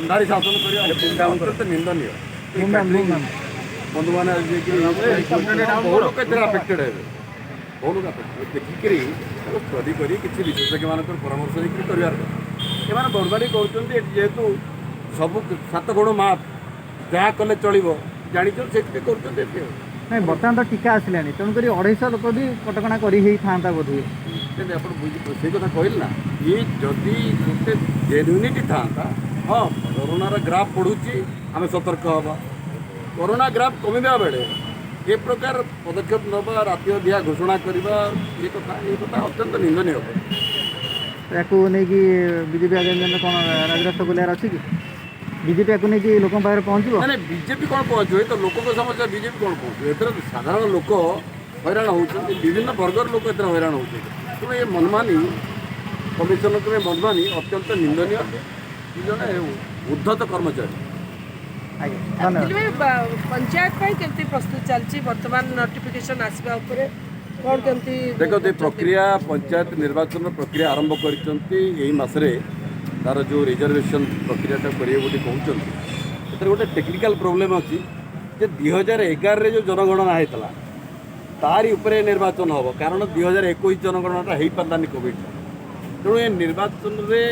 ଅନ୍ଧାରୀ ଶାସନ କରିବା ଅତ୍ୟନ୍ତ ନିନ୍ଦନୀୟ। ଏଇ କ୍ୟାଟରିଂ ବନ୍ଧୁମାନେ ଆଜି ଯାଇକିରି, ବହୁ ଲୋକ ଏଥିରେ ଆଫେକ୍ଟେଡ୍ ହେବେ, ବହୁ ଲୋକ ଆଫେକ୍ଟେଡ୍। ଦେଖିକିରି ତାକୁ ଷ୍ଟଡି କରି କିଛି ବିଶେଷଜ୍ଞମାନଙ୍କର ପରାମର୍ଶ ନେଇକରି କରିବାର କଥା। ଏମାନେ ବରବାଡ଼ି କରୁଛନ୍ତି ଏଠି। ଯେହେତୁ ସବୁ ସାତ ଗୁଣ ମାପ, ଯାହା କଲେ ଚଳିବ ଜାଣିଛନ୍ତି, ସେଥିପାଇଁ କରୁଛନ୍ତି ଏଠି ଆଉ। ନାଇଁ, ବର୍ତ୍ତମାନ ତ ଟୀକା ଆସିଲାଣି, ତେଣୁକରି 250 ଲୋକ ବି କଟକଣା କରି ହେଇଥାନ୍ତା ବୋଧହୁଏ। ନାଇଁ, ଆପଣ ବୁଝି ସେଇ କଥା କହିଲେ ନା, ଇଏ ଯଦି ଗୋଟେ ଜେନ୍ୟୁନିଟି ଥାନ୍ତା, ହଁ, କରୋନାର ଗ୍ରାଫ୍ ବଢ଼ୁଛି, ଆମେ ସତର୍କ ହେବା। କରୋନା ଗ୍ରାଫ୍ କମିବା ବେଳେ ଏ ପ୍ରକାର ପଦକ୍ଷେପ ନେବା, ରାତି ଅଧିଆ ଘୋଷଣା କରିବା, ଏ କଥା ଅତ୍ୟନ୍ତ ନିନ୍ଦନୀୟ କଥା। ୟାକୁ ନେଇକି ବିଜେପି ଆଗାମୀ ଦିନରେ କ'ଣ ରାଜରାସ୍ତା ବୁଲିବାର ଅଛି କି? ବିଜେପି ୟାକୁ ନେଇକି ଲୋକଙ୍କ ପାଖରେ ପହଞ୍ଚିବ? ନାଇଁ ନାଇଁ, ବିଜେପି କ'ଣ ପହଞ୍ଚିବ? ଏ ତ ଲୋକଙ୍କ ସମସ୍ୟା, ବିଜେପି କ'ଣ ପହଞ୍ଚିବ? ଏଥିରେ ସାଧାରଣ ଲୋକ ହଇରାଣ ହେଉଛନ୍ତି, ବିଭିନ୍ନ ବର୍ଗର ଲୋକ ଏଥିରେ ହଇରାଣ ହେଉଛନ୍ତି। ତେଣୁ ଏ ମନମାନି, କମିଶନରଙ୍କ ଏ ମନମାନି ଅତ୍ୟନ୍ତ ନିନ୍ଦନୀୟ। ଏ ଜଣେ ଉଦ୍ଧତ କର୍ମଚାରୀ। ଆଜ୍ଞା, ଧନ୍ୟବାଦ। ଦିଲ୍ଲୀପ ଭାଇ, ପଞ୍ଚାୟତ ପାଇଁ କେମିତି ପ୍ରସ୍ତୁତ ଚାଲିଛି? ବର୍ତ୍ତମାନ ନୋଟିଫିକେସନ ଆସିବା ଉପରେ କ'ଣ କେମିତି? ଦେଖନ୍ତୁ, ଏ ପ୍ରକ୍ରିୟା, ପଞ୍ଚାୟତ ନିର୍ବାଚନର ପ୍ରକ୍ରିୟା ଆରମ୍ଭ କରିଛନ୍ତି। ଏଇ ମାସରେ ତାର ଯେଉଁ ରିଜର୍ଭେସନ୍ ପ୍ରକ୍ରିୟାଟା କରିବେ ବୋଲି କହୁଛନ୍ତି। ଏଥିରେ ଗୋଟେ ଟେକ୍ନିକାଲ ପ୍ରୋବ୍ଲେମ୍ ଅଛି ଯେ 2011ରେ ଯେଉଁ ଜନଗଣନା ହେଇଥିଲା, ତାରି ଉପରେ ନିର୍ବାଚନ ହେବ, କାରଣ 2021 ଜନଗଣନାଟା ହେଇପାରିଲାନି କୋଭିଡ଼। ତେଣୁ ଏ ନିର୍ବାଚନରେ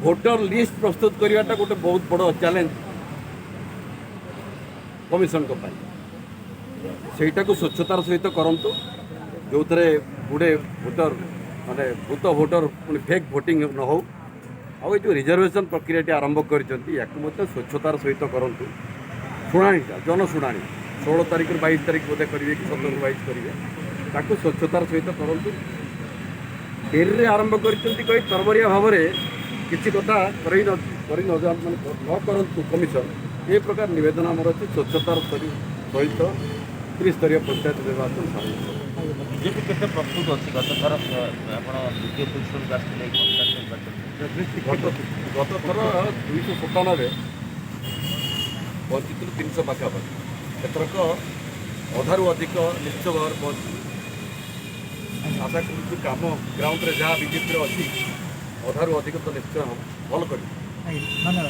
ଭୋଟର ଲିଷ୍ଟ ପ୍ରସ୍ତୁତ କରିବାଟା ଗୋଟେ ବହୁତ ବଡ଼ ଚ୍ୟାଲେଞ୍ଜ କମିଶନଙ୍କ ପାଇଁ। ସେଇଟାକୁ ସ୍ୱଚ୍ଛତାର ସହିତ କରନ୍ତୁ, ଯେଉଁଥିରେ ଗୁଡ଼େ ଭୋଟର, ମାନେ ଭୂତ ଭୋଟର, ପୁଣି ଫେକ୍ ଭୋଟିଂ ନ ହେଉ। ଆଉ ଏ ଯେଉଁ ରିଜର୍ଭେସନ୍ ପ୍ରକ୍ରିୟାଟି ଆରମ୍ଭ କରିଛନ୍ତି, ୟାକୁ ମଧ୍ୟ ସ୍ୱଚ୍ଛତାର ସହିତ କରନ୍ତୁ। ଶୁଣାଣିଟା, ଜନଶୁଣାଣି 16 ତାରିଖରୁ 22 ତାରିଖ ବୋଧେ କରିବେ କି 17ରୁ 22 କରିବେ, ତାକୁ ସ୍ୱଚ୍ଛତାର ସହିତ କରନ୍ତୁ। ଡେରିରେ ଆରମ୍ଭ କରିଛନ୍ତି କହି ତରବରିଆ ଭାବରେ କିଛି କଥା କରି ନ କରି ନ ମାନେ ନ କରନ୍ତୁ କମିଶନ, ଏ ପ୍ରକାର ନିବେଦନ ଆମର ଅଛି। ସ୍ୱଚ୍ଛତାର ସହିତ ତ୍ରିସ୍ତରୀୟ ପଞ୍ଚାୟତ ନିର୍ବାଚନ ସାରିବ। ବିଜେପି କେତେ ପ୍ରସ୍ତୁତ ଅଛି? ଗତ ଥର ଆପଣ ଦ୍ୱିତୀୟ ପୋଜିସନକୁ ଆସିଥିଲେ ଏଇ ପଞ୍ଚାୟତ ନିର୍ବାଚନ। ଗତ ଥର 297 ବଞ୍ଚିଥିଲୁ, 300 ପାଖାପାଖି। ଏଥରକ ଅଧାରୁ ଅଧିକ ନିଶ୍ଚୟ ଭାବରେ ପହଞ୍ଚିବୁ। ଆଶା କରୁଛୁ କାମ ଗ୍ରାଉଣ୍ଡରେ ଯାହା ବିଜେପିର ଅଛି, ଅଧାରୁ ଅଧିକ ତ ନିଶ୍ଚୟ ହେବ, ଭଲ କରିବୁ। ଆଜ୍ଞା, ଧନ୍ୟବାଦ।